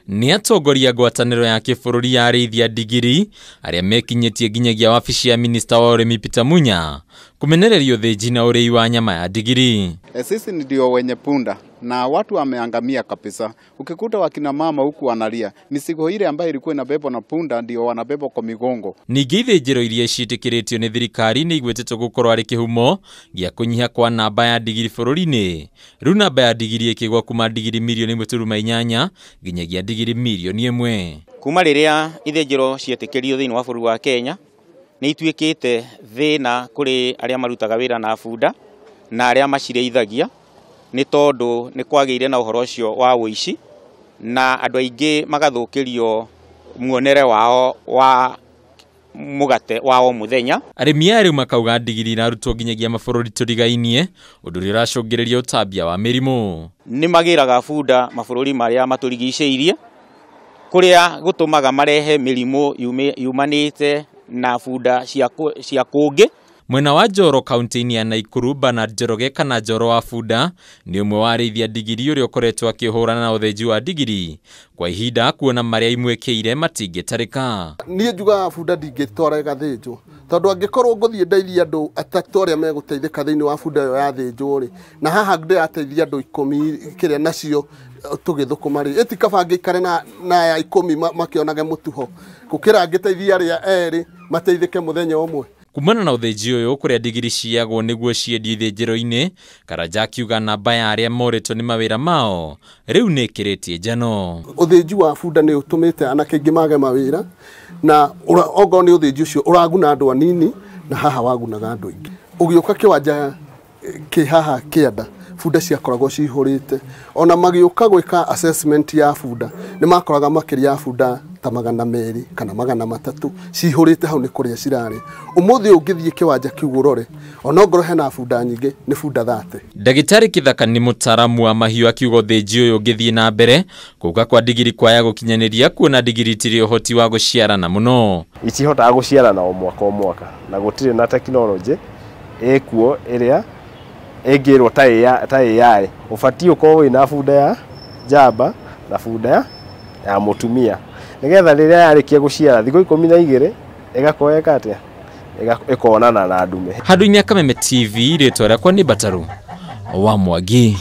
Nĩ atongoria ngwatanĩro ya kĩbũrũri ya arĩithia ndigiri arĩa mekinyĩtie nginyagia wabici ya minista wa ũrĩmi Peter Munya kũmenereria ũthĩnji na ũrĩi wa nyama ya ndigiri. Sisi ndio wenye punda na watu wameangamia kabisa. Ukikuta wakina mama huku wanalia, mizigo ile ambayo ilikuwa inabebwa na punda ndio wanabebwa kwa migongo. Ningĩ ithĩnjĩro iria ciĩtĩkĩrĩtio nĩ thirikari nĩ igwetetwo gũkorwo arĩ kĩhumo gĩa kũnyiha kwa namba ya ndigiri bũrũri-inĩ. Rĩu namba ya ndigiri ĩkĩgwa kuma ndigiri mirioni 1.8 nginyagia ndigiri mirioni 1. Kuma rĩrĩa ithĩnjĩro cietĩkĩrio thĩinĩ wa bũrũri wa Kenya nĩ ituĩkĩte thĩna kũrĩ arĩa marutaga wĩra na bunda na arĩa macirĩithagia, nĩ tondũ nĩ kwagĩire na ũhoro ũcio wa ũici na andũ aingĩ magathũkĩrio muonere wao wa mũgate wa o mũthenya. Arĩmi aya rĩu makauga ndigiri irarutwo nginyagia mabũrũri tũrigainie, ũndũ ũrĩa ũracũngĩrĩria ũtambia wa mĩrimũ. Nĩ magĩraga bunda mabũrũri marĩa matũrigicĩirie, kũrĩa gũtũmaga marehe mĩrimũ yumanĩte na bunda cia kũngĩ. Mwena wa Njoro kaunti-inĩ ya Naikuru, Bernard Njoroge kana Njoro wa bunda nĩ ũmwe wa arĩithia ndigiri ũrĩa ũkoretwo akĩhũrana na ũthĩnji wa ndigiri kwa ihinda, kuona marĩa imwĩkĩire matingĩtarĩka. Niĩ njugaga bunda ndingĩtwara ĩgathĩnjwo, tondũ angĩkorwo ngũthiĩ ndeithie andũ atatũ arĩa megũteithĩka thĩinĩ wa bunda ĩyo yathĩnjwo rĩ, na haha ndĩrateithia andũ 10 kĩrĩa nacio tũgĩthũkũma rĩ, ĩti kaba ngĩikare na aya 10 makĩonage mũtuho gũkĩra ngĩteithia arĩa erĩ mateithĩke mũthenya ũmwe. Kumana na ũthĩnji ũyũ kũrĩa ndigiri ciagwo nĩguo ciendio ithĩnjĩro-inĩ, Karanja akiuga namba ya arĩa morĩtwo nĩ mawĩra mao rĩu nĩ ĩkĩrĩtie njano. Ũthĩnji wa bunda nĩ ũtũmĩte anake aingĩ mage mawĩra, na ongorwo nĩ ũthĩnji ũcio ũraguna andũ anini na haha wagunaga andũ aingĩ. Ũgĩũka kĩwanja kĩ haha kĩanda, bunda ciakoragwo cihũrĩte. Ona magĩũka gwĩka assessment ya bunda nĩ makoraga makĩria ya bunda ta 200 kana 300 cihũrĩte hau nĩ kũrĩa cirarĩ. Ũmũthĩ ũngĩthiĩ kĩwanja kĩu ũrore, onongorwo hena bunda nyingĩ nĩ bunda 30. Ndagĩtarĩ Kithaka nĩ mũtaaramu wa mahiũ akiuga ũthĩnji ũyũ ũngĩthiĩ na mbere kũga kwa ndigiri kwaya gũkinyanĩria, kuona ndigiri itirĩ ũhoti wa gũciarana mũno. Itihotaga gũciarana o mwaka o mwaka, na gũtirĩ na tekinoronjĩ ĩkuo ĩrĩa ĩngĩrwo ta AI. Ũbatiĩ ũkorwo wĩna bunda ya njamba na bunda ya mũtumia, nĩgetha rĩrĩa yarĩkia gũciara thikũ 12 ĩgakorwo ĩka atĩa, ĩkonana na ndume. Handũ-inĩ ya Kameme TV, rĩtwa rĩakwa nĩ Mbataru wa Mwangi.